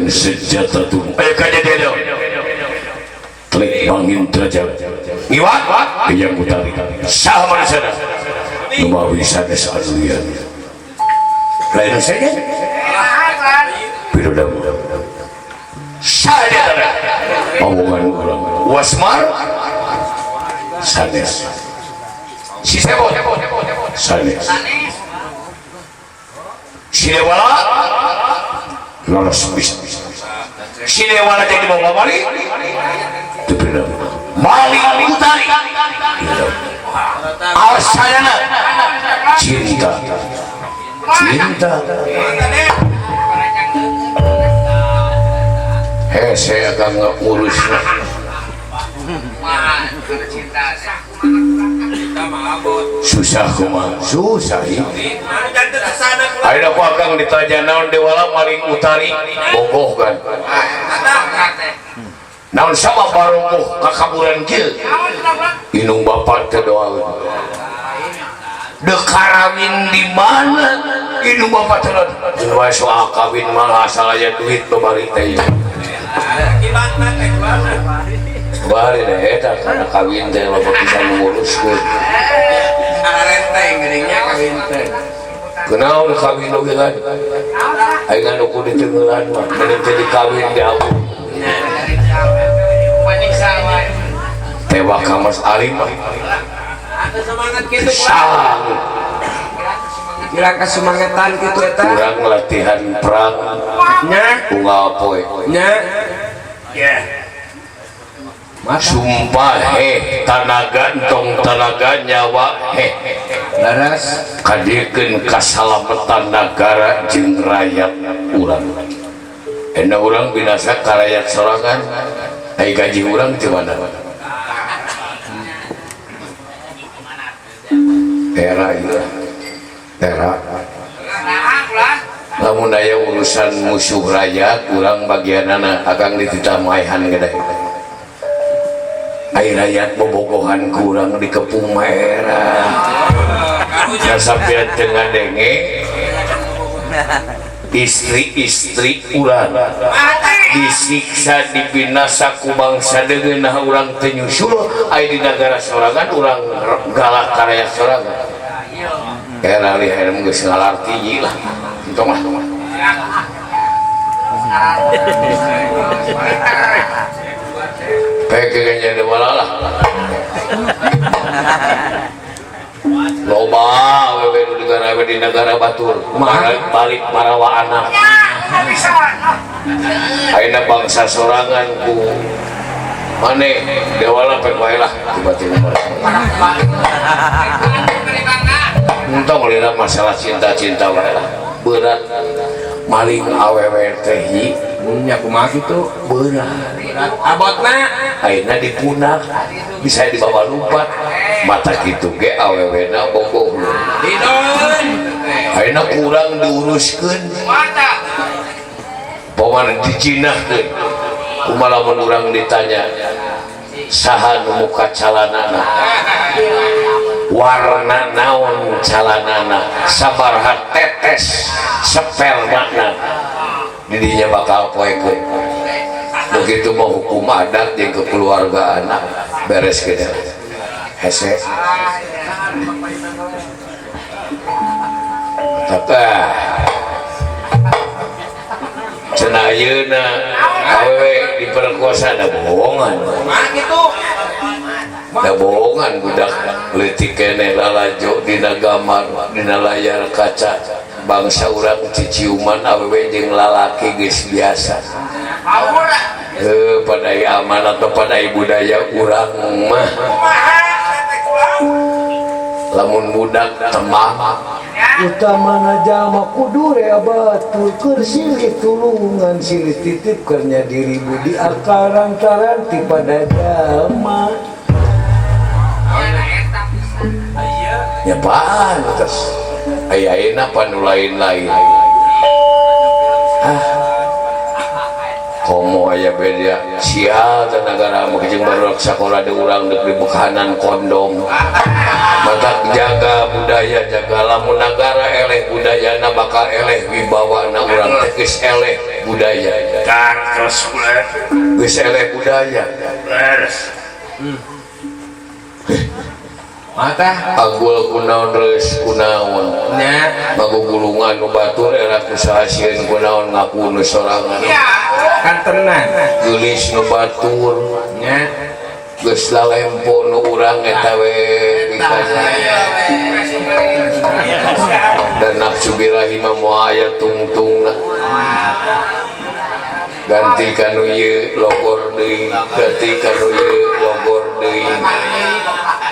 Dikeun senjata tuh. Aya kajadian Telik Bangin Derajat ngiwat Eyang Utari saha manusiana Numawi sanes anuyan lain saja Pirodamu saha dia omongan urang Wasmar sanes si Sebot sanes si Dewala lolos bisa si Dewala jadi bawa mali Mali Utari alasanana cinta cinta hese akan ngurus susah kumaha susah ayeuna ku akang ditanya naon Dewala Maling Utari bogoh kan naon sama barogoh kakaburan kieu inung bapak teh doaeun deu karawin di mana inung bapak teh doa soal kawin malah asal aya duit babari teh bari deh eta kana kawin teh loba pisan nguruskeun renteng geuringnya kawin teh kunaon kawin oge kan aing anu kudu diteungelan mah mending teh dikawin di abu tewak ka Mas Alim mah sang hilang kesemangetan kitu eta urang latihan perang nya unggal poe nya sumpah heh tanaga entong tanaga nyawa heh laras kadiekeun kasalamatan nagara jeung rakyat urang enak urang binasa ka rakyat sorangan ai gaji urang di mana era ieu era lamun aya urusan musuh rakyat urang bagianana akang dititah maehan gede ai rakyat bobogohan kurang dikepung mah era sampean teu ngadenge istri-istri urang disiksa dibinasa ku bangsa deungeunah urang teu nyusul ai di nagara sorangan urang galak ka rakyat sorangan era lihat geus ngalarti lah entong lah peke jadi wala lah loba wewe nu negara di negara batur balik parawa anak ayeuna bangsa sorangan ku maneh Dewala pek wae lah tiba-tiba entong lina masalah cinta-cinta wae lah berat maling awewe teh nya kumaha kitu berat abotna ayeuna dipunak bisa dibawa lumpat mata kitu ge awewena bogoh ayeuna kurang diuruskeun paman dijinahkeun kumaha lamun urang ditanya saha nu muka calanana warna naon calanana sabaraha tetes spermana didinya bakal poekeun begitu mau hukum adat jeung kekeluargaan beres gitu hese tapi cenah ayeuna awewe diperkosa da bohongan da bohongan budak leutik keneh lalajo dina gambar dina layar kaca bangsa urang ciciuman awewe jeung lalaki geus biasa pada aman atau pada budaya urang mah lamun budak temang utamana jalma kudu rea batur keur silih tulungan silih titip kernya diri budi akaran-karan ti pada jalma ya pantes aya ayeuna panu lain-lain ah komo Komo aya beda sial teh nagara mah jeung barudak sakola di urang deuk dibekahanan kondom. Matak jaga budaya jaga lamun nagara eleh budayana bakal eleh wibawana urang teh geus eleh budaya. Tangtos kula. Geus eleh budaya. Leres. Mata Agul kunaon reus kunaon. Nya Magugulungan nu batur era ku sahasieun kunaon ngaku nu sorangan. Kan tenang. Geulis nu batur nya geus lalempo nu urang eta we pikanya. Dan nafsu birahi mah moal aya tungtungna. Ganti kanu ieu logor deui, ganti kanu ieu logor deui.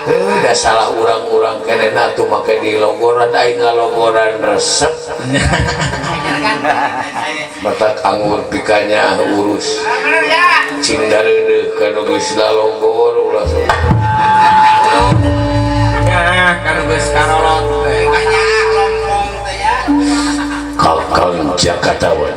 Heuh da salah urang-urang keneh atuh make di logoran aing ngalogoran resep. Matak anggur pikanya urus. Cing dareudeuh kanu geus lalogor ulah. Nya kanu geus karolot teh. Kakang Jakatawan.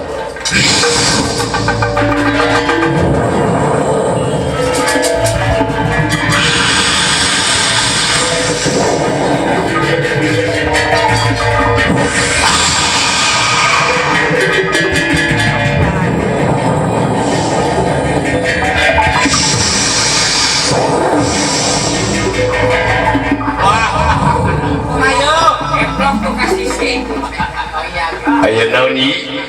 Aya naon ieu?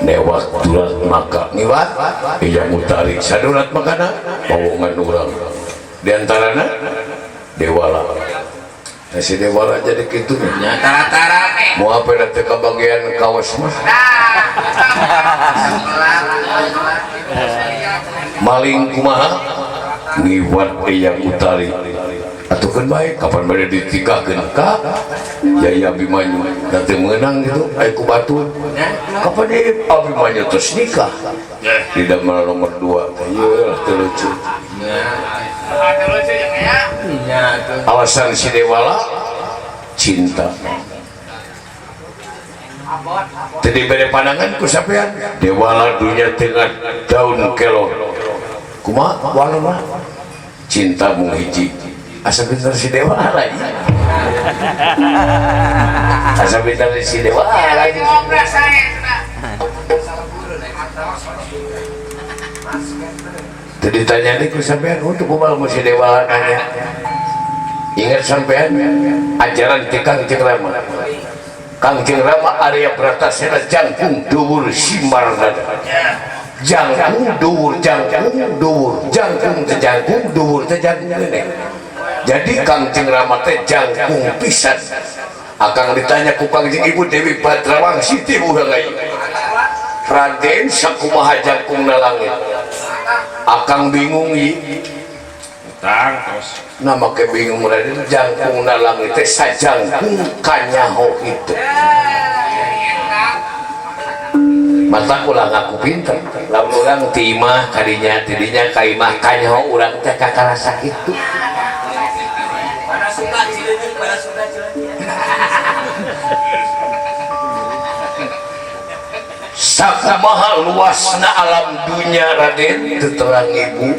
Newak durat maka ngiwat iya mutari sadurat makana pawongan urang di antarana Dewala. Nah, si Dewala jadi kitu nya tara-tara mau apa teh kabagian kaos mah maling kumaha ngiwat iya mutari atuh keun bae kapan bade ditikahkeun ka Yaya Abimanyu nanti meunang gitu aya ku batur kapan ieu Abimanyu terus nikah di damel nomor 2 teh ieu lah teu lucu alasan si Dewala cinta teu dibere pandangan ku sampean Dewala dunya tengah daun kelor kumaha walana cinta mung hiji asa pintar si Dewala ieu asa pintar si Dewala ieu teu ditanya deui ku sampean untuk kumaha mun si Dewala nanya ingat sampean ajaran ti Kangjeng Rama Kangjeng Rama Arya Bratasena jangkung dhuwur simar dada jangkung dhuwur jangkung dhuwur jangkung teh jangkung dhuwur teh jangkung gede. Jadi Kangjeng Rama teh jangkung pisan. Akang ditanya ku Kangjeng Ibu Dewi Badrawangsi ti urang ieu. Raden sakumaha jangkungna langit. Akang bingung ieu. Tang tos. Nah make bingung Raden jangkungna langit teh sajangkung kanyaho kitu. Mata ulah ngaku pinter. Lamun urang ti imah kadinya tidinya ka imah kanyaho urang teh kakarasa kitu. Sakumaha luasna alam dunya Raden teu terang ibu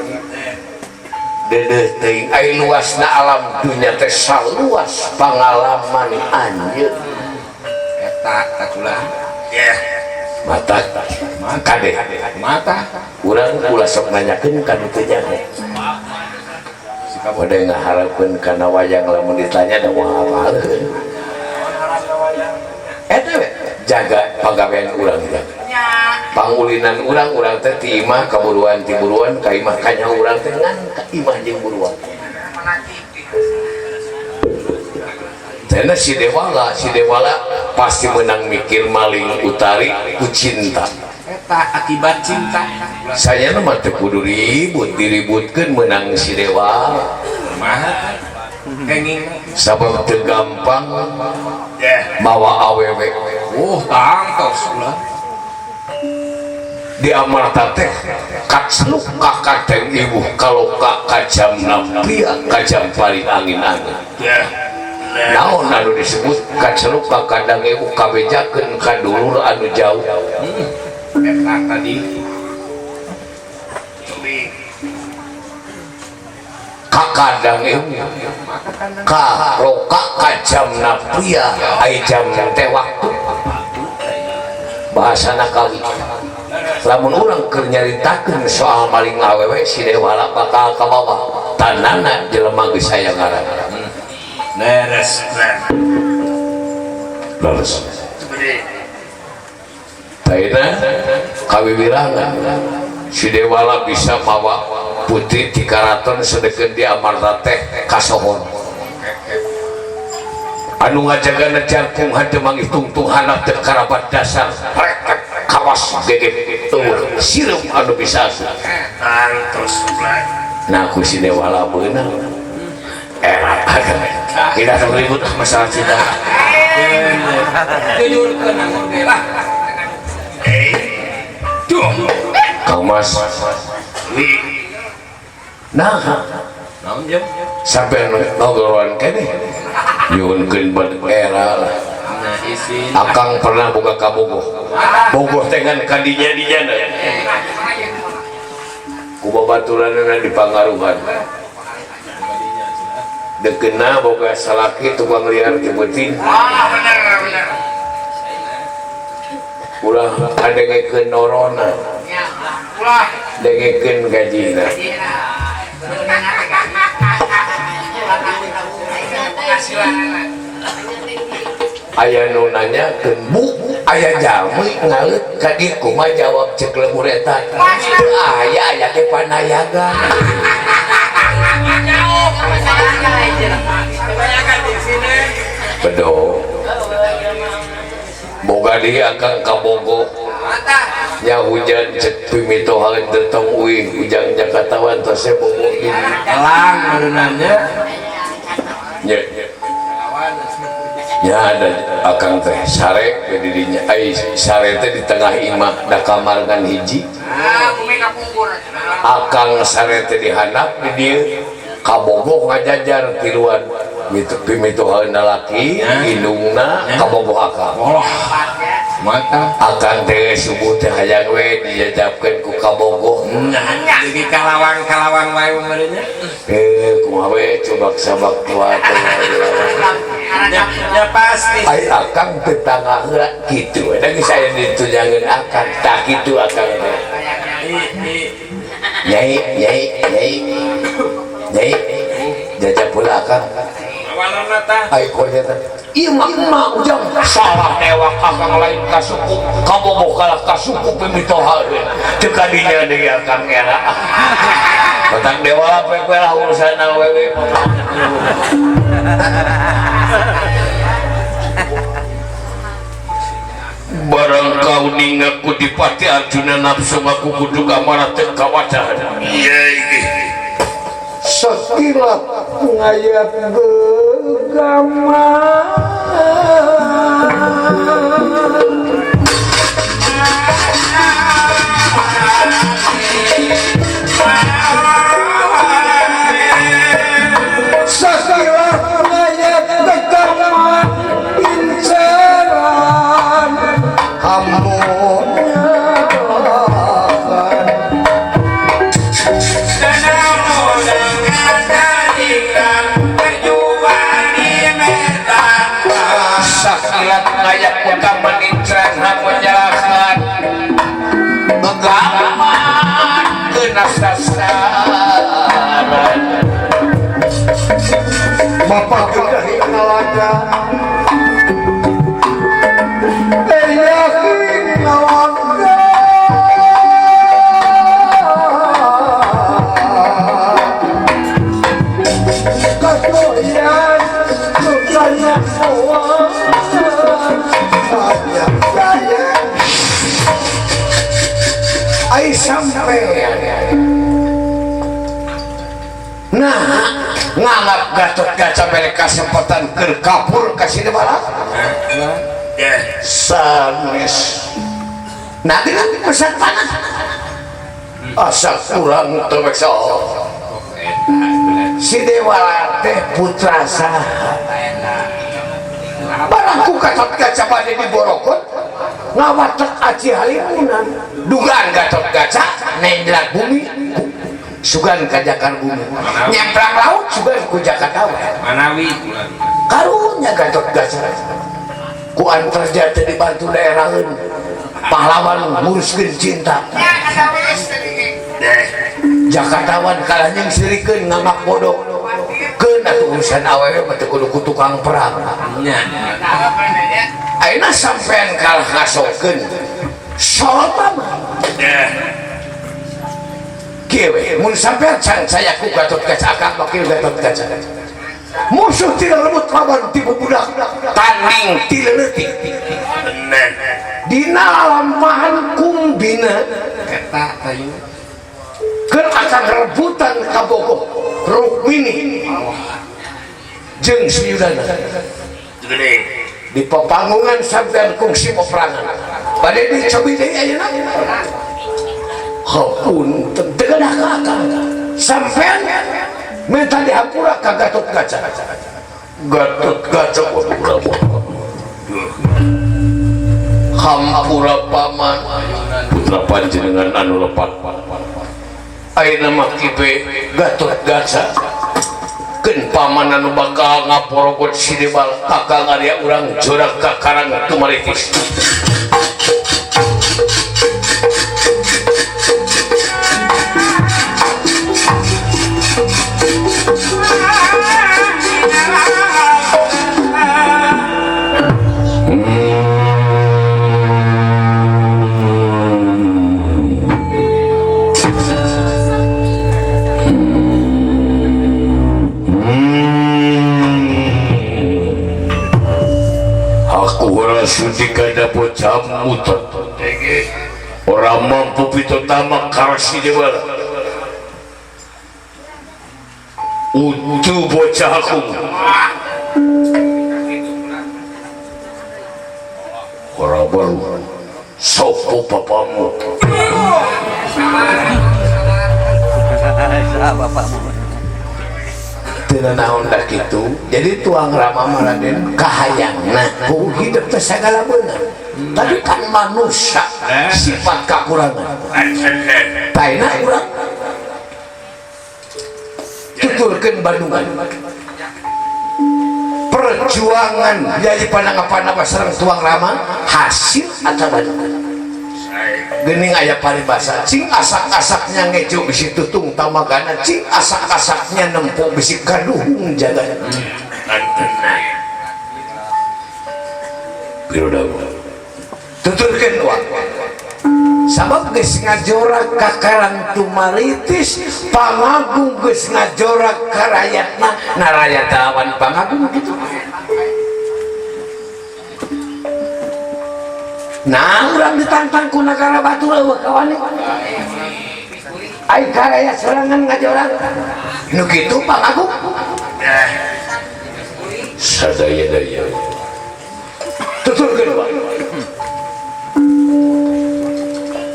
dedeuh teuing ai luasna alam dunya teh saluas pangalaman anjeun eta takulah mata kade mata urang ulah sok nanyakeun ka nu teu nyaho bade ngaharepkeun kana wayang lamun ditanya da moal apaleun eta we jaga pagawean urang jaga pangulinan urang urang teh ti imah ka buruan ti buruan ka imah kanyaho urang teh ngan ka imah jeung buruan Tena si Dewala pasti menang mikir maling utari ku cinta eta akibat cinta saya mah teu kudu ribut diributkeun menang si Dewala kumaha kenging sabab teu gampang mawa awewe tangtos ulah di Amarta teh kacluk kakateng ibu kalau ka kajam napia kajam pari angin-angin naon anu disebut kacluk kakadang ibu kabejakeun ka dulur anu jauh Eta tadi kakadang ka ka jamna pria ai jam teh waktu bahasana kawi lamun urang keur nyaritakeun soal maling awewe si Dewala bakal kabawa tanana jelema geus aya ngaran leres leres taina kawiwirangan si Dewala bisa mawa putri ti karaton sedeukeun di Amarta teh kasohor anu ngajagana jangkung henteu mangitungtung handap teu karabat dasar rekek kawas gege eueuh sireum anu bisa tangtos nah ku si Dewala beunang era tidak ribut masalah cinta jujurkeun anu lah duh Kang Mas nah naon jeung sampai ngobrolan keneh nyuhunkeun bad era lah akang pernah boga kabogoh bogoh teh ngan kadinya dinya ku babaturanna dipangaruhan dekeuna boga salaki tukang liar ti beuting ulah kadengekeun norona ulah dengekeun gajina aya nu nanyakeun bu aya jalmi ngaleut ka dieu kumaha jawab ceuk lembur eta teu aya aya ge panayagan bedo boga deui akang kabogoh nya hujan cek pimitohan teu tong uih ujang Jakartawan tos bogo gini elang meunannya nya nya ada akang teh sare ke dirinya ai sare teh di tengah imah da kamar kan hiji akang sare teh dihandap di dieu kabogoh ngajajar tiluan mitu pimitohan lalaki indungna kabogoh akang mata akang teh subuh teh hayang we dijajabkeun ku kabogoh jadi kalawang-kalawang wae meureunnya kumaha we coba sabak tua teh ya pasti ai akang teh tangga heula kitu we da geus aya ditunjangeun akang tah kitu akang teh nyai nyai nyai nyai jajab heula akang awalna tah ai konya teh ieu mah emak ujang salah newak akang lain kasuku kabogoh kalah kasuku pimitoha teu kadinya deui akang era batang Dewala poe lah urusan awewe barang kau ningaku dipati Arjuna nafsu ngaku kudu amarah teu kawacahan sekilat ngayat gegama sekilat ngayat gegama inceran kamu sakilat ngayak utama incran menjelaskan begaman kena sasaran bapak gedahi ngalaga yakin ngalaga katoyan sukanya ai sampean nah nganggap Gatot Kaca mere kasempatan keur kapur ka si Dewala sanes nah dengan pesan tanah asa kurang teu meksa si Dewala teh putra saha barang ku Gatot Kaca bade diborokot Ngawatek aci halimunan dugaan Gatot Kaca nendrak bumi sugan kajakar bumi nyemplang laut sugan ku Jakatawa manawi karunya Gatot Kaca ku Antarja teu dibantu daeraheun pahlawan nguruskeun cinta Jakatawan kalah jeung sirikeun ngamak bodoh keun atuh urusan awewe mah teu kudu ku tukang perang nya ayeuna sampean kalah ngasokeun sorot mah kieu we mun sampean can saya ku Gatot Kaca akang wakil Gatot Kaca musuh ti lembut lawan ti budak tanding ti leutik dina lampahan kumbina eta tayu keur akan rebutan kabogoh Rukmini jeung Suyudana di pepanggungan sampean kungsi peperangan bade dicobi deui ayeuna hapunten teu kedah ka akang sampean minta dihampura ka Gatot Kaca Gatot Kaca hampura paman putra panjenengan anu lepat ayeuna mah kipe Gatot Kaca keun paman anu bakal ngaporogot Sidebal kakang arya urang jorak ka Karang Tumaritis orang mampu pitotama karasi dewala untuk bocah aku orang baru sopo papamu tidak naon dah gitu jadi tuang Rama Raden kahayangna ku hidup teh sagala beunang tapi kan manusia sifat kekurangan taina urang tuturkeun Bandungan perjuangan Yayi Panangapana sareng tuang Rama hasil atau Bandungan geuning aya paribasa cing asak-asaknya ngejo bisi tutung tamagana cing asak-asaknya nempo bisi kaduhung jagana tuturkeun wa sabab geus ngajorak ka Karang Tumaritis pangagung geus ngajorak ka rayatna narayat lawan pangagung kitu. Nah urang ditantang ku nagara batur eueuh kawan ai karaya serangan ngajorak nu kitu pangagung sadaya-daya tuturkeun wa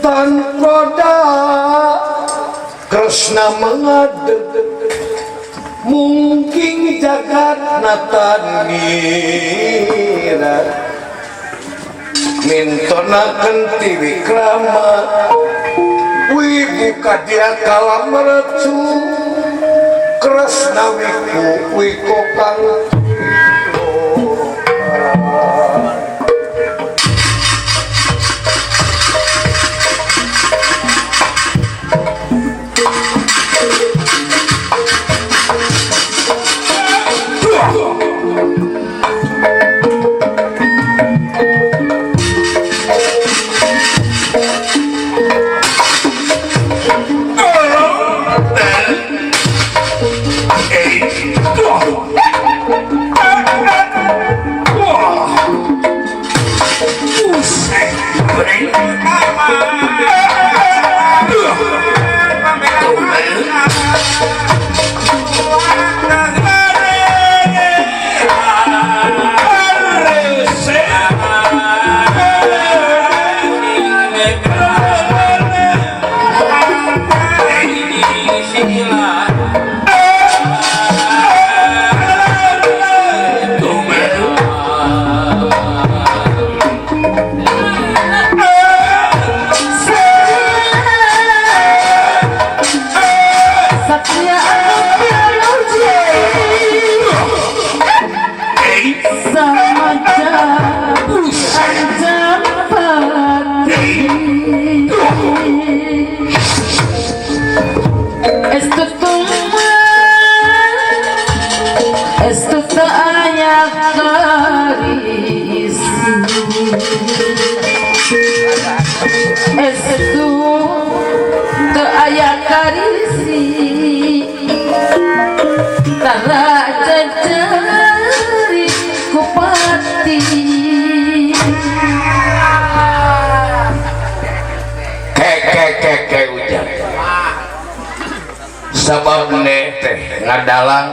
tanpa Kresna mengadeg mungkin jagat natanira mintonaken tiwikrama wibuka dia kalam merecu Kresna wiku wiko kang Tara ceceri kupati keke ujang sabab ne teh ngadalang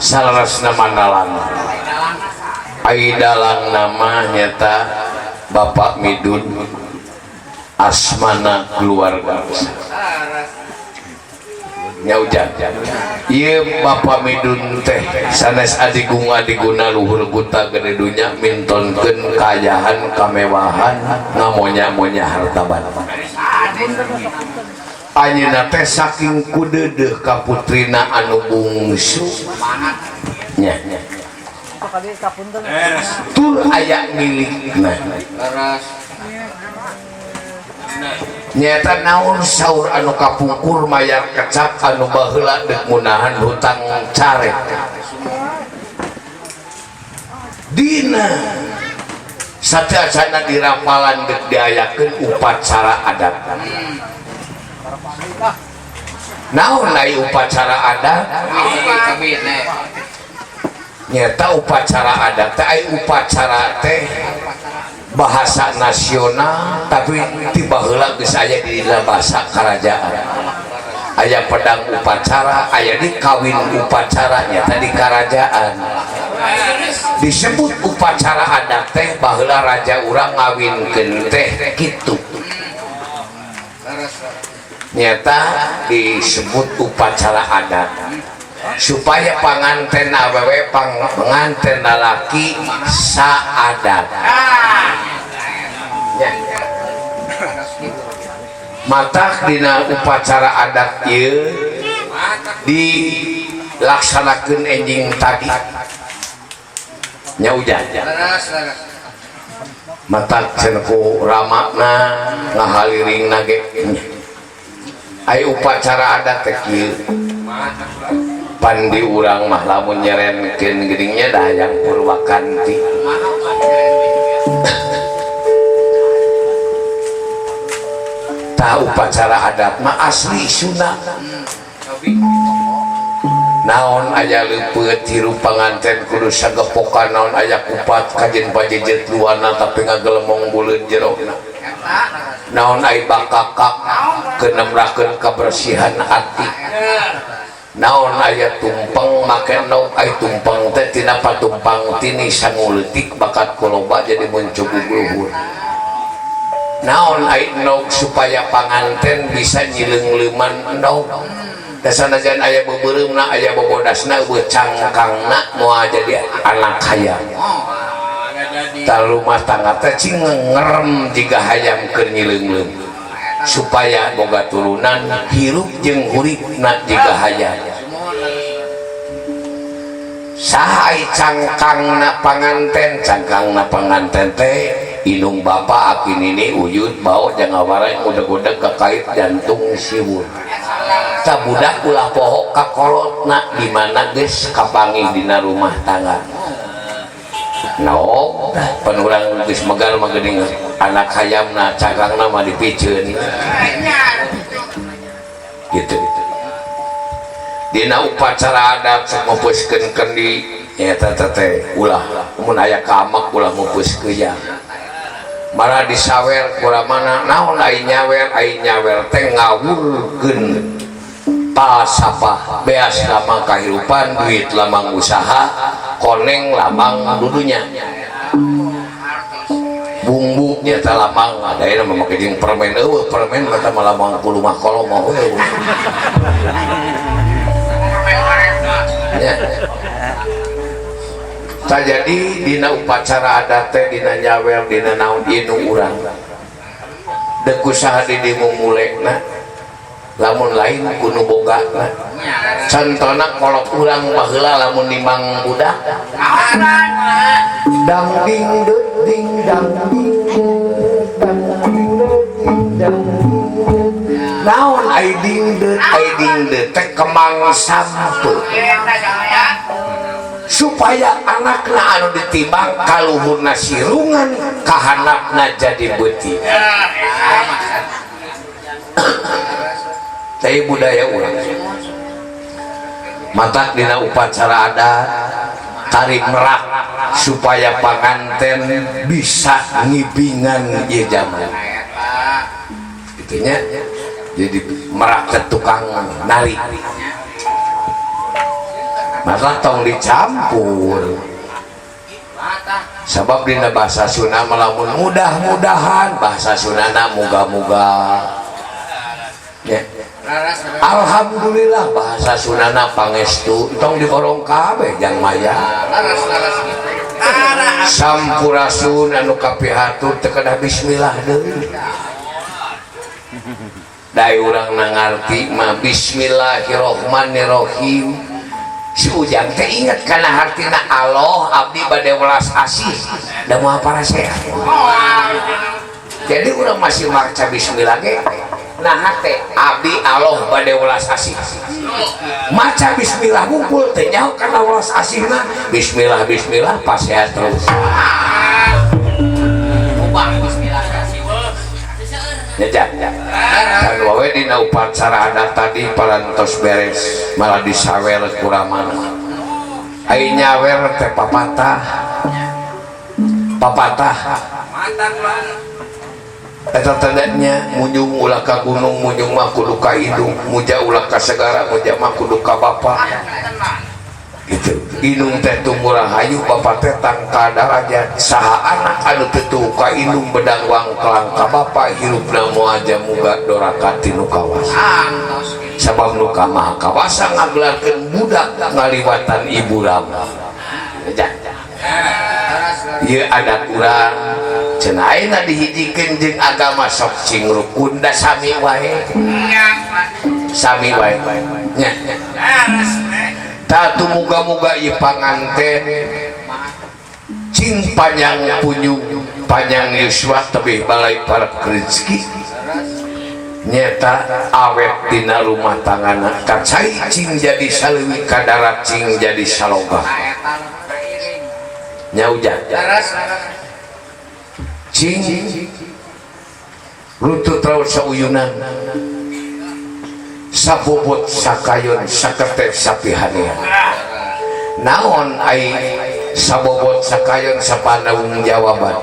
salarasna manalang ai dalang nama nyata Bapak Midun asmana keluarga nya ujang ieu Bapak Midun teh sanes adigung adiguna luhur kuta gede dunya mintonkeun kaayaan kamewahan ngamonya-monya harta banda. Anjeunna teh saking kudeudeuh ka putrina anu bungsu nya tur aya milikna nyata naon saur anu kapungkur mayar kecap anu baheula deuk ngunahan hutang caret dina sateuacanna dirapalan deuk diayakeun upacara adat. Naon ai upacara adat? Nyata upacara adat teh ai upacara teh bahasa nasional tapi ti baheula geus aya di dina bahasa kerajaan. Aya pedang upacara, aya di kawin upacara nyata di kerajaan. Disebut upacara adat teh baheula raja urang ngawinkeun teh kitu. Nyata disebut upacara adat supaya panganten awewe panganten lalaki saadat. Matak dina upacara adat ieu dilaksanakeun enjing tadi nya ujang matak cenah ku ramana ngahaliringna ge ai upacara adat teh kieu pandi urang mah lamun nyerenkeun geuning nya da hayang Purwakanti tah upacara adat mah asli Sunda naon aya leupeut hirup panganten kudu sagepokan naon aya kupat kajen pajejet luana tapi ngagelemong buleun jerona naon ai bakakak kenemrakeun kabersihan hati naon aya tumpeng make naon ai tumpeng teh tina patumpang tini sanguletik bakat koloba jadi muncul luhur naon ai nog supaya panganten bisa nyileung-leuman nog dasanajan aya beubeureumpna aya bobodasna eueuh cangkangna moal jadi anak hayam tah rumah tangga teh cing ngerem jiga hayam keur nyileung-leum supaya boga turunan hirup jeung huripna jiga hayam saha ai cangkangna panganten cangkangna panganten teh indung bapa aki nini uyut bau jangan warai udah-udah kekait jantung siwur tah budak ulah poho ka kolotna di mana geus kapanggih dina rumah tangga no penurang geus megar mah geuning anak hayamna cangkangna mah dipiceun gitu dina upacara adat sok ngupeuskeun kendi nyata teh ulah mun aya kamak ulah ngupeus keuyang malah disawer kuramana naon ai nyawer teh ngawurkeun palsafah beas lamang kahirupan duit lamang usaha koneng lamang dudunya bumbu nyata lamang ada yang memakai jeung permen eueuh permen kata lamang ku rumah kolom mah eueuh nya jadi dina upacara adat teh dina nyawer dina naon inu urang deuk usaha di dimumulekna lamun lain kudu bogana contona kolot urang baheula lamun nimang budak dang ding ding dang ding dang ding dang naon ai ding deut teh kemang sampe supaya anakna anu ditimbang kaluhurna sirungan kahanapna jadi beuti. Tapi budaya urang. Matak dina upacara adat tari merak supaya panganten bisa ngibingan ieu zaman. Itunya jadi merak ke tukang nari. Maka tong dicampur. Sabab dina bahasa Sunda melamun mudah-mudahan bahasa Sundana muga-muga. Ya. Alhamdulillah bahasa Sundana pangestu tong diborong kabeh jang maya. Sampurasun anu kapihatur teu kedah bismillah deui. Dai urang na ngarti mah bismillahirrahmanirrahim. Si Ujang teh inget kana hartina Allah abdi bade welas asih da moal parasea. Jadi urang masih maca bismillah ge nah teh abdi Allah bade welas asih. Maca bismillah ngumpul teh nyaho kana welas asihna bismillah bismillah pasea terus. Ubah bismillah. Ya, kan wae dina upacara adat tadi parantos beres malah disawer kuramana. Ai nyawer teh papatah. Papatah. Eta tandanya munjung ulah ka gunung, munjung mah kudu ka indung, muja ulah ka segara, muja mah kudu ka bapa. Gitu. Indung teh tumurah hayu, bapa teh tangka darajat. Saha anak anu teu tuhu ka indung bedang wangklang ka bapa hirupna moal jamuga doraka ti nu kawasa. Sabab nu ka maha kawasa ngagelarkeun budak ngaliwatan ibu rama. Ieu adat urang cenah ayeuna dihijikeun jeung agama sok cing rukun da sami wae. Sami wae. Nya. Tatu muga-muga ieu panganten cing panjang punjung panjang yuswa tebih balai para rezeki nyeta awet dina rumah tangana kacai cing jadi saleuwi kadarat cing jadi saloga nya ujang cing rutut raut sauyunan sabobot sakayon saketep sapihanean naon ai sabobot sakayon sapanaung jawaban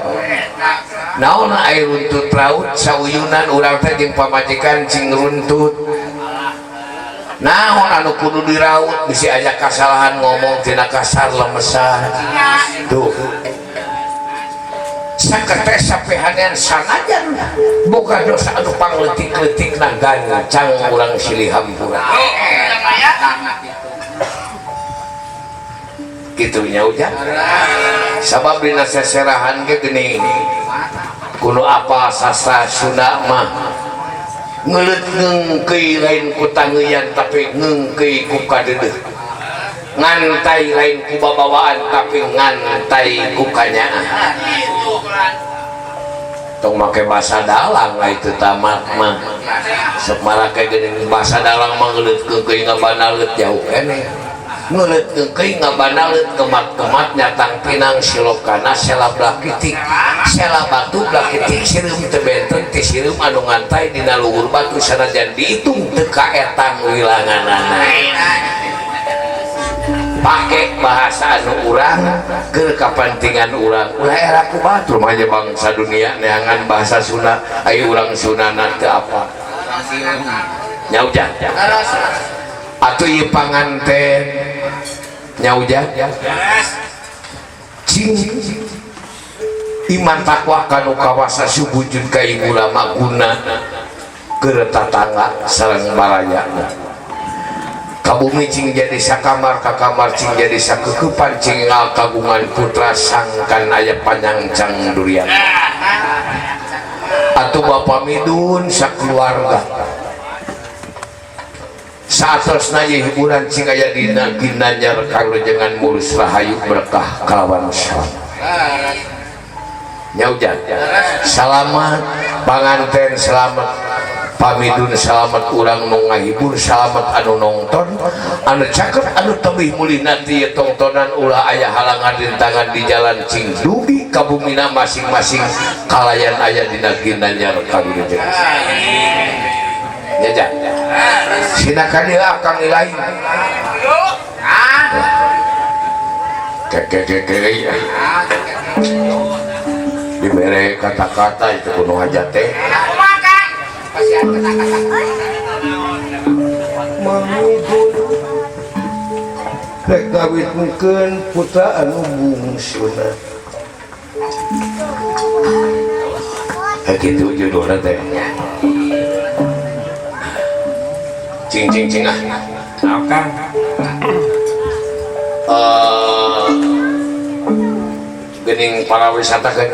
naon ai runtut raut sauyunan urang teh jeung pamajikan cing runtut naon anu kudu diraut bisi aya kasalahan ngomong tina kasar lemesan tuh sakete sapihanean sanajan boga dosa anu pangletik-letikna gancang urang silih hampura kitu nya ujang sabab dina seserahan ge geuning kuno apa sastra Sunda mah ngeuleut ngeungkeuy lain ku tangeuyan tapi ngeungkeuy ku kadeudeuh ngantai lain ku babawaan tapi ngantai ku kanyaah tong make bahasa dalang lah itu tamat mah sok marake geuning bahasa dalang mah ngeuleut keungkeuy ngabanaleut jauh keneh ngeuleut keungkeuy ngabanaleut kemat-kemat nyatang pinang silokana sela blakitik sela batu blakitik sireum teu benten ti sireum anu ngantai dina luhur batu sanajan diitung teu kaetang wilanganana pake bahasa anu urang keur kapentingan urang ulah era ku batur mah bangsa dunia neangan bahasa Sunda ai urang Sundana teu apa nya ujang atuh ieu panganten nya ujang cing iman takwa kanu kawasa subujud ka ibu lama guna keur tatangga sareng barayana kabumi cing jadi sakamar ka kamar cing jadi sakekepan cing ngal kagungan putra sangkan aya panyangcang durian atuh bapa midun sakeluarga saatosna ieu hiburan cing aya dina ginanyar kalujengan mulus rahayu berkah kalawan salam nya ujang salamat panganten selamat pamidun selamat urang nu ngahibur selamat anu nonton anu cakep anu tebih mulih nanti tongtonan ulah aya halangan rintangan di jalan cing dugi ka bumina masing-masing kalayan aya dina ginanyar kalujengan nya jang sina ka dieu akang lain. Keke ya. Dibere kata-kata itu kudu hajat teh. Mangidul rek ngawinkeun putra anu bungsuna. Kitu judulna teh. Cing cing cing ah. Kang. Gening para wisata kan.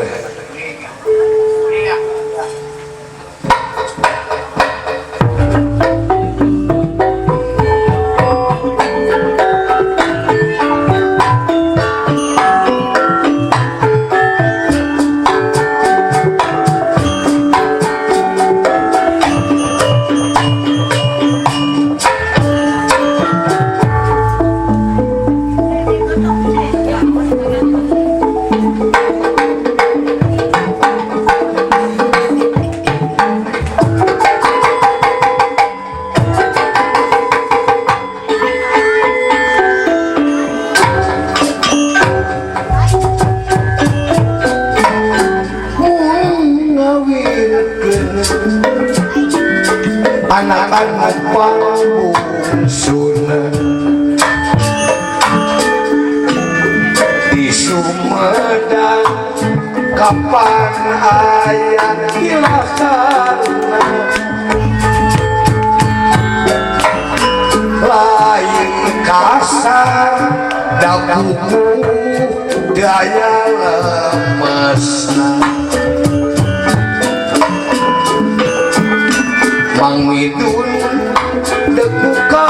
Anak-anak pangbungsuna di Sumedang kapan aya dilaksana lain kasar dabuku daya lemesna Mang Midun dek buka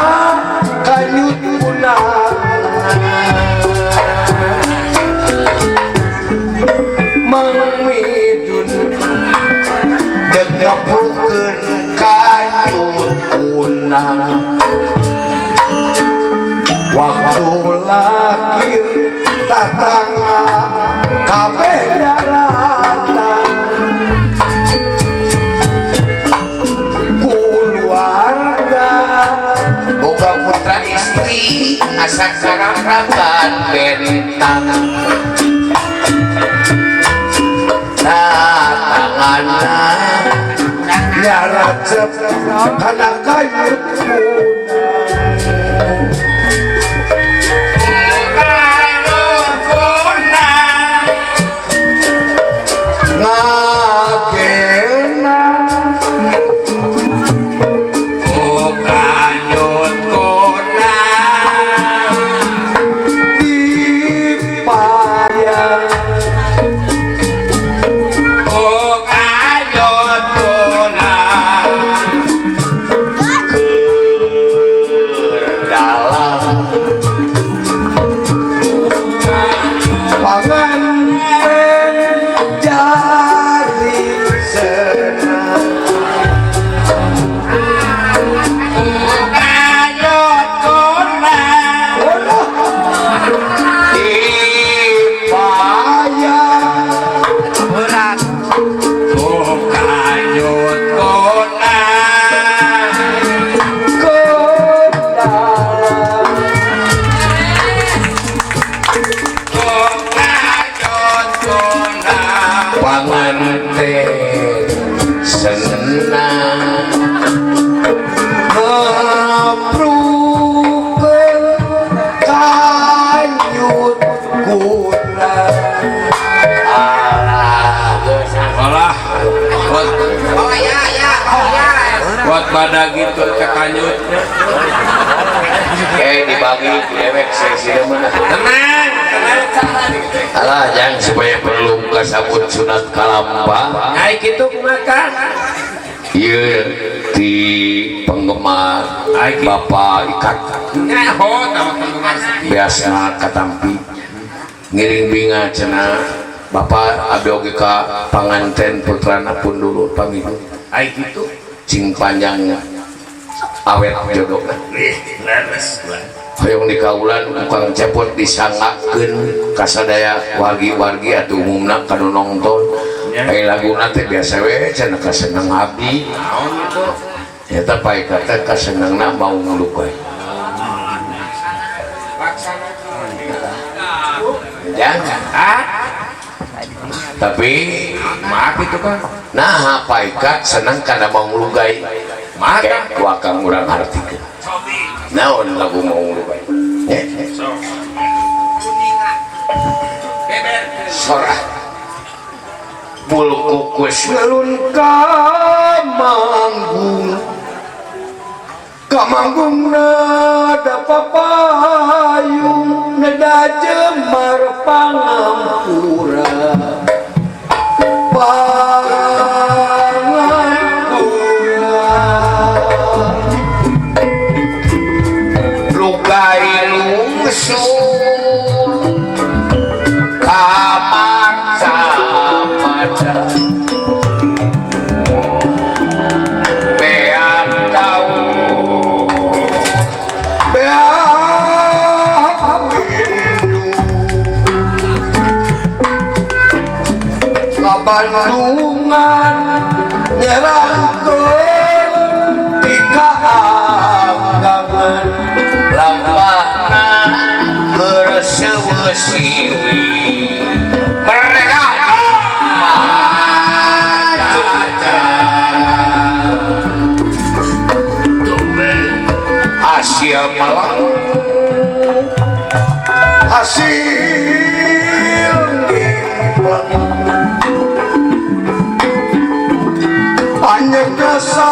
kanyut punang Mang Midun dek ngapulkeun kanyut punang waktu lahir tatangga kabeh daratan keluarga boga putra istri asa sararakan bentang tatangana nyaracep kana kanyut Pada gitu cekanyutnya eh dibagi dewek sesi mana tenang tenang alah jangan supaya perlu kasabut sunat kalamba naik itu kumaha ieu di penggemar Bapak Ikat nyaho tah penggemar biasa katampi ngiring binga cenah Bapak abdi oge ka panganten putrana pun dulu pamit ai kitu cing panjangnya awet jodoh hoyong dikaulan ukang cepot disangakeun kasadaya wargi-wargi atuh umumna kanu nongton aya laguna teh biasa we cenah kaseneng abdi naon itu eta pae kata kasenengna mau ngelukai Jangan. Tapi maaf itu kan. Nah, paikat senang karena mau ngelugai. Maka wakang urang hartikeun. Naon lagu mau ngelugai? Sorah. Bul kukus ngelun kamanggung. Kamanggung nada papayung nada jemar pangampura. Pangampura. Lugai lungsur kamaksa pada beak tahu beak windu Bandungan nyerangkeun di kaanggangan lampahna berseuweusiwi mereka Asia Malang hasil ngimplang panjang jasa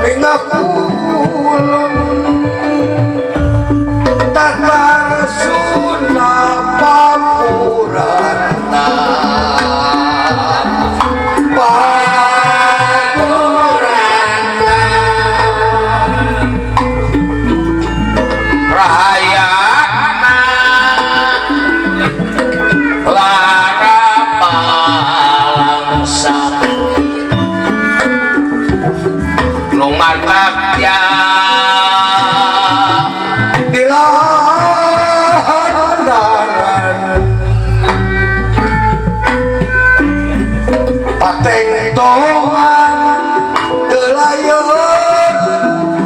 mingakulung Tatar Sunda Papurana Papurana Rahayana Lara Palangsa Lumatakya di landaran patengtongan telayon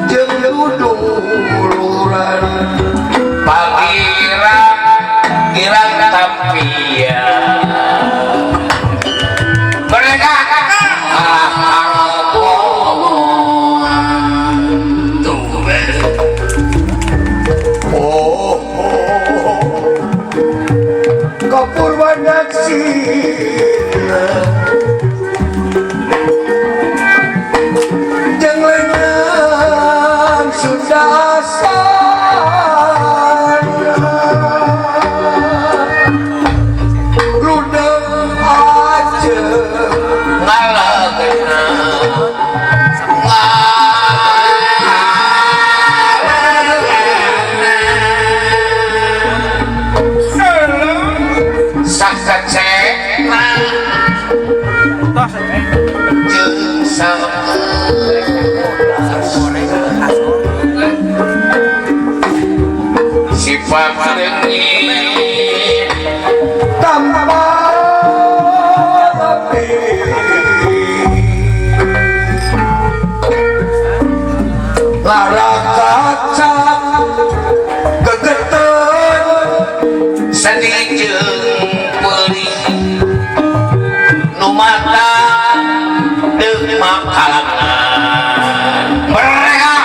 jeung duduluran Pagirang girang tapia mereka oh, kapurwadaksina jeung lengan Sundasana rudeng ajeung ngalagena sakacekna jeung sifat leungit tanpa lebih lara kaca gegeteun sedih jeung peurih nu mata deuk makalangan mereka.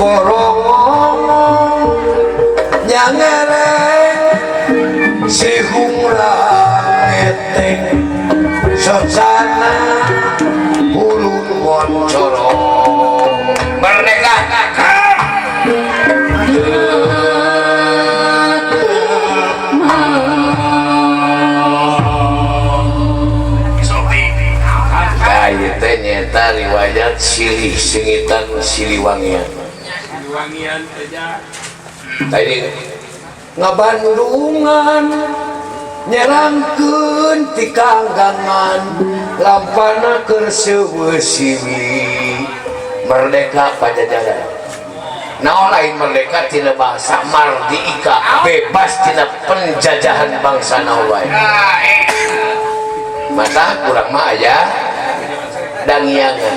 Korongong nyangereng si humrang eteng socana ulun moncorong merdeka. Nyata riwayat silih sengitan Siliwangian. Siliwangian saja. Tadi ngabandungan nyerangkeun ti kanggangan lampana keur seueuh siwi merdeka Pajajaran. Naon lain merdeka tina bahasa mardika, bebas tina penjajahan bangsa naon wae. Mata kurang mah aya dangiangan.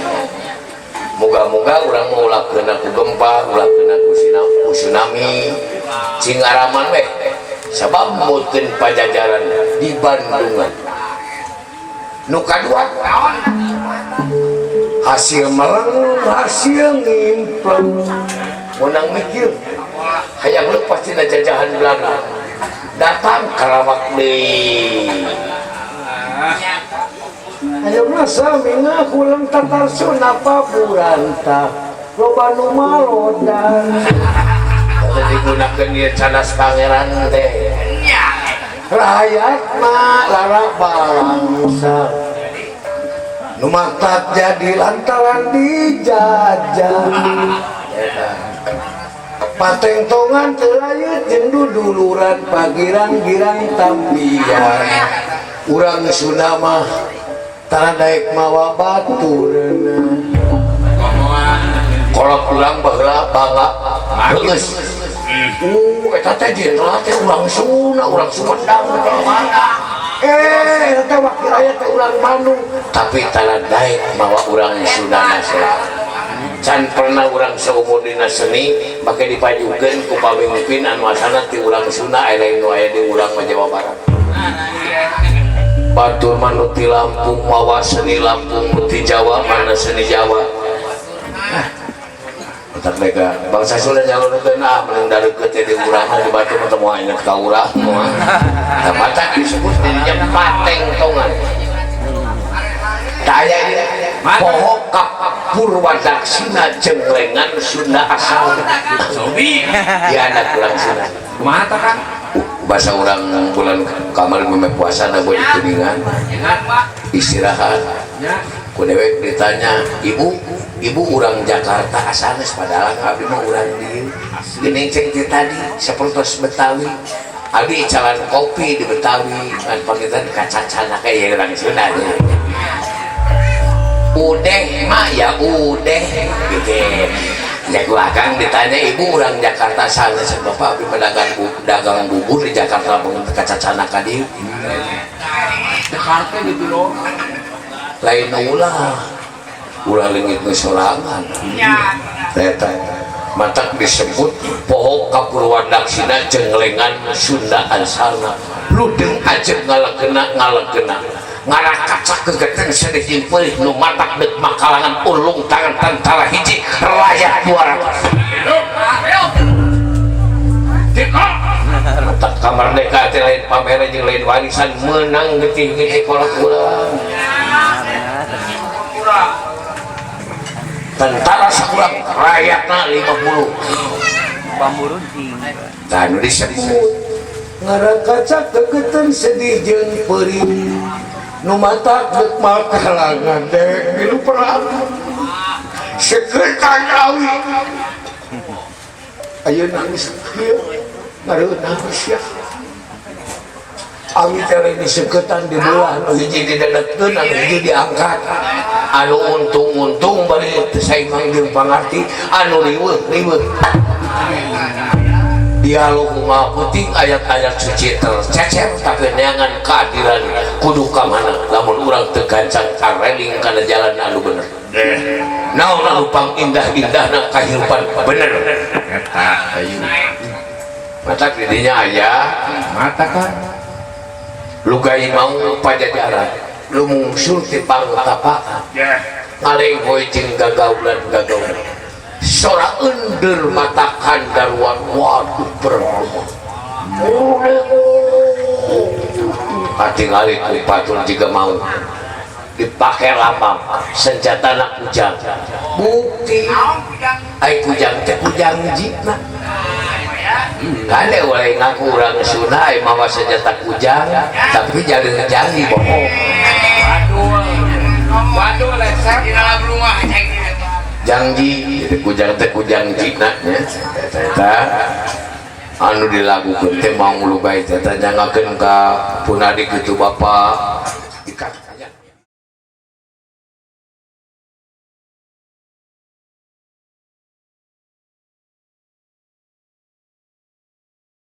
Moga-moga urang mau ulah kena ku gempa, ulah kena ku tsunami, cingaraman weh. Sabab mutkeun Pajajaran di Bandungan. Nu kadua hasil meleng hasil ngimpleng menang mikir hayang lepas tina jajahan Belanda datang Karawak deui. Ayo masa minga kulang tatar sunapa buranta loba nu malodan digunakeun ieu cadas pangeran teh rakyat mah lara bangsa nu matak jadi lantaran dijajah patengtongan teu layeut jeung duduluran pagirang-girang tampian urang Sunda mah tara daek mawa batureuna kolot urang baheula bangga geus eta teh jenderal teh urang Sunda urang Sumedang eta teh wakil rakyat teh urang Bandung tapi tara daek mawa urang Sunda nasional can pernah urang saumur dina seni make dipajukeun ku pamimpin anu asalna ti urang Sunda aya lain nu aya di urang mah Jawa Barat. Batur mah nu ti Lampung mawa seni Lampung, nu ti Jawa mana seni Jawa. Otak mereka bangsa Sunda nyalurkeun ah mending dareukeut teh di urang mah di Batur mah teu moal inget ka urang moal. Tah matak disebut dirinya patengtongan. Tah aya ieu poho ka Purwadaksina jenglengan Sunda asal. Sobi. Di anak urang Sunda. Kumaha tah Kang? Bahasa orang bulan kamar meme puasa na di Kuningan istirahat ku dewek ditanya ibu ibu orang Jakarta asalnya padahal abdi mah urang dieu geuning ceng ti tadi sapertos Betawi abdi icalan kopi di Betawi kan pangitan kacacana kayak urang Sunda udeh mah ya udeh gitu. Ya gua akang ditanya ibu orang Jakarta sana bapak abdi pedagang dagang bubur di Jakarta kacacana ka dieu. Jakarta gitu loh. Lain ulah. Ulah leungit nu sorangan. Eta matak disebut poho ka Purwadaksina jenglengan Sunda asalna. Ludeung ajeg ngalekena ngalekena. Ngarakacak kegeteng sedih jeung peurih nu matak deuk makalangan ulung tangan tentara hiji rakyat 200. Matak kamardeka teh lain pamere jeung lain warisan meunang getih-getih kolot urang. Tentara sakurang rakyatna 50. Bambu runcing. Tah nu disebut ngarakacak kegeteng sedih jeung peurih nu matak deuk makalangan dek milu perang seketan awi ayeuna geus kieu ngareunah sia awi teh lain diseketan di belah nu hiji didedetkeun anu hiji diangkat anu untung-untung bari teu saimang jeung pangarti anu riweuh-riweuh dialog kumaha penting ayat-ayat suci tercecer tapi neangan keadilan kudu ka mana lamun urang teu gancang kareling kana jalan anu bener naon anu pangindah-indahna kahirupan bener eta ayu matak di dinya aya mata kan lugai mau Pajajaran lumungsul ti pangtapaan ngalenghoy jeung gagaulan-gagaulan Sora ender matakan daruan waduh bergema. Katingali ku batur jiga mau dipakai lambang senjata nak kujang. Bukti ai kujang teh kujang jina. Kade oleh ngaku urang Sunda ai mawa senjata kujang tapi jaring jangi bohong. Waduh leser di dalam rumah. Janji jadi kujang teh kujang jina nya. Eta anu dilakukeun teh mau lubai teh nyangakeun ka punadi kitu bapa. Ikat.